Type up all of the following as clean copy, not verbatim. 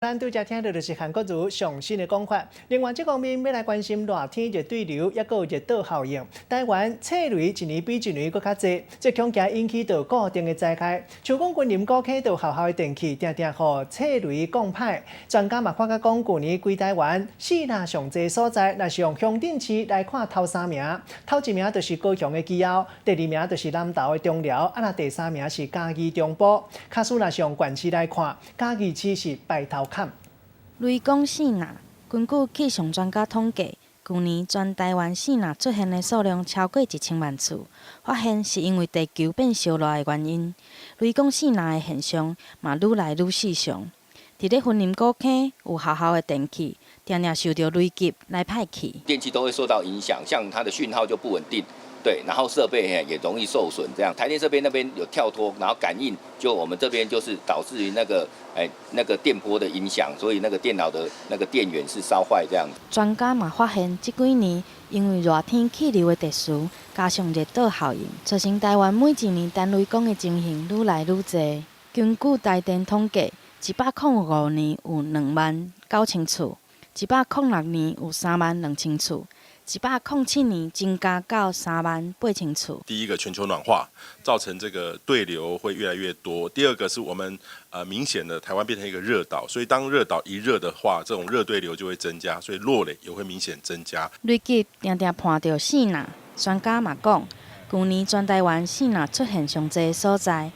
咱拄才聽到就是韓國瑜上新的講法。另外，這方面欲來關心熱天熱對流，抑閣有熱島效應。台灣刺雷一年比一年閣較濟，這恐驚引起著固定的災害。像講雲林古坑著學校的電器，定定予刺雷摃歹。專家嘛發覺講，舊年規台灣死人上濟所在，若是用鄉鎮市來看頭三名，頭一名就是高雄的基甌，第二名就是南投的中寮，啊若第三名是嘉義中部。假使若是用縣市來看，嘉義市是排頭坎。雷公死林，根據氣象專家統計，舊年全台灣死林出現的數量超過1000萬次，發現是因為地球變燒熱的原因。雷公死林的現象嘛愈來愈時常。佇咧雲林古坑有學校的電器，定定受著雷擊來歹去。電器都會受到影響，像它的訊號就不穩定，對，然後設備也容易受損。這樣台電設備那邊有跳脫，然後感應就我們這邊就是導致於那個電波的影響，所以那個電腦的那個電源是燒壞這樣。專家嘛發現，這幾年因為熱天氣流的特殊，加上熱島效應，造成台灣每一年單雷公的情形愈來愈濟。根據台電統計，105年有29,000次，106年有32,000次。107年增加到38,000次。第一個全球暖化造成這個對流會越來越多。第二個是我們明顯的台灣變成一個熱島，所以當熱島一熱的話，這種熱對流就會增加，所以落雷也會明顯增加。雷擊定定伴著死林，專家嘛講，舊年全台灣死林出現上濟所在，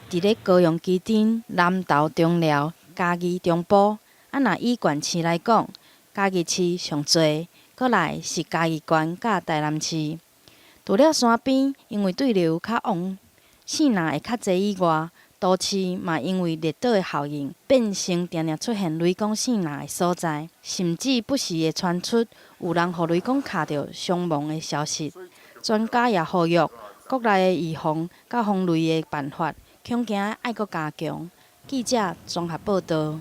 佇咧高雄旗津、南投中寮、嘉義中部。啊，若以縣市來講，嘉義市上濟。閣來是嘉義縣佮台南市，除了山邊因為對流較旺，死林會較濟以外，都市嘛因為熱島的效應，變成定定出現雷公死林的所在，甚至不時會傳出有人予雷公敲著傷亡的消息。專家也呼籲國內的預防佮防雷的辦法，恐驚愛閣加強。記者綜合報導。